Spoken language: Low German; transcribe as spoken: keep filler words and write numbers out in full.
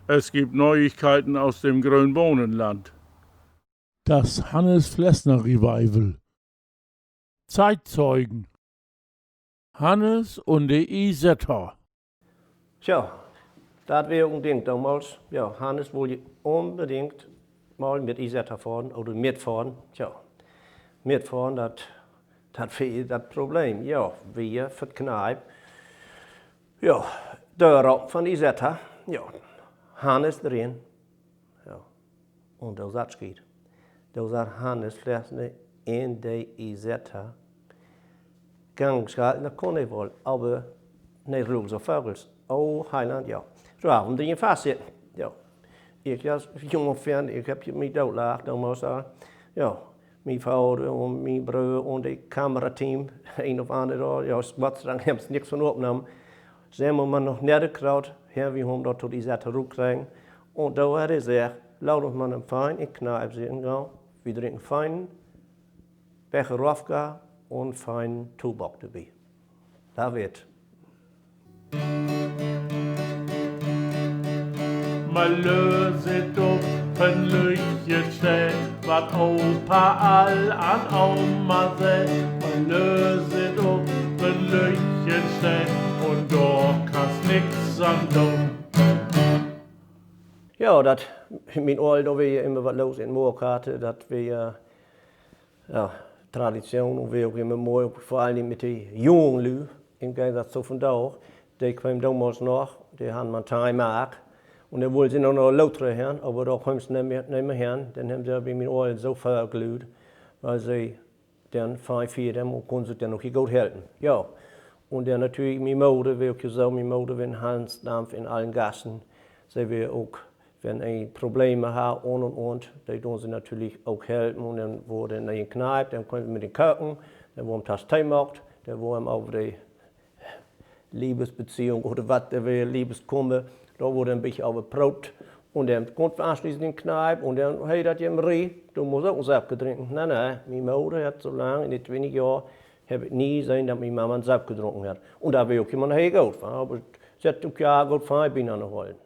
Es gibt Neuigkeiten aus dem Grönbohnenland. Das Hannes Flessner Revival. Zeitzeugen: Hannes un de Isetta. Tja, dat weer ok en Ding domals. Ja, Hannes wull je unbedingt mal mit Isetta fahren oder mitfahren. Tja, mitfahren, dat, dat weer dat Problem. Ja, wi verkneip. Ja, Döör op van Isetta. Ja, Hannes drin. Ja. Un do satt Schiet. Do satt Hannes Flessner in de Isetta. Gangschalten, dat kunn he woll, aver ne Ruh so Vögels. Oh, Heiland, ja. So, un denn fastsitten. Ja. Ik as junge Fan, ik hebb mi dootlacht, do muss al. Ja, mien Vader un mien Bröer un de Kamerateam, een of anner dor, ja, Gott sei Dank hebbt se nix von opnahmen. Se hebbt man noch nett kraut, her, wi hebbt dat to de Isetta rutkregen. Un do hett he seggt: Laat uns man en fein in Kneip sitten gahn. Wi drinken fein Becher Rowka un fein Tobak dorbi. Dat weer 't. Malöö sitt op en lüttjet Steed, wat Opa al an Oma sä. Malöö sitt op en lüttjet Steed un dor kannst nix an doon. Ja, dat, mien Oll, dor weer ja immer wat los in Moorkate, dat weer ja, Tradition un weer ok immer moi, ok vör allen Dingen mit de jungen Lüüd, in Gegensatz to vandaag. De kwemen domals noch, de harrn man teihn Mark. Un denn wullen se noch na Lothringen hen, aver dor kwemen se nich mehr, nich mehr hen. Denn hebbt se bi mien Ollen so verglüüt, wiel se denn fein fiert hebbt un kunnen sik denn ok hier goot helpen. Ja. Un denn natürlich mien Moder, weer ok hier so, mien Moder weer en Hansdampf in allen Gassen. Se weer ok, wenn een Probleme harr un, un, un, de deen se natürlich ok helpen. Un denn wurr denn in Kneip, denn keem se mit in Köken, denn wurr en Tass Tee maakt, denn wurr em över de Liebesbeziehung oder wat, de weer Liebeskummer, dor wurr en beten över proot. Un denn kunnen wi anschließend in Kneip un denn, hey, dat je Marie, du musst ok en Söpke drinken. Na, na, mien Moder hett so lang, in de twintig Johr, hebb ik nie sehn, dat mien Mama en Söpke drunken hett. Un dat weer ok jümmer heel goot, wa? Aver se hett ok ja goot fein binanner hollen.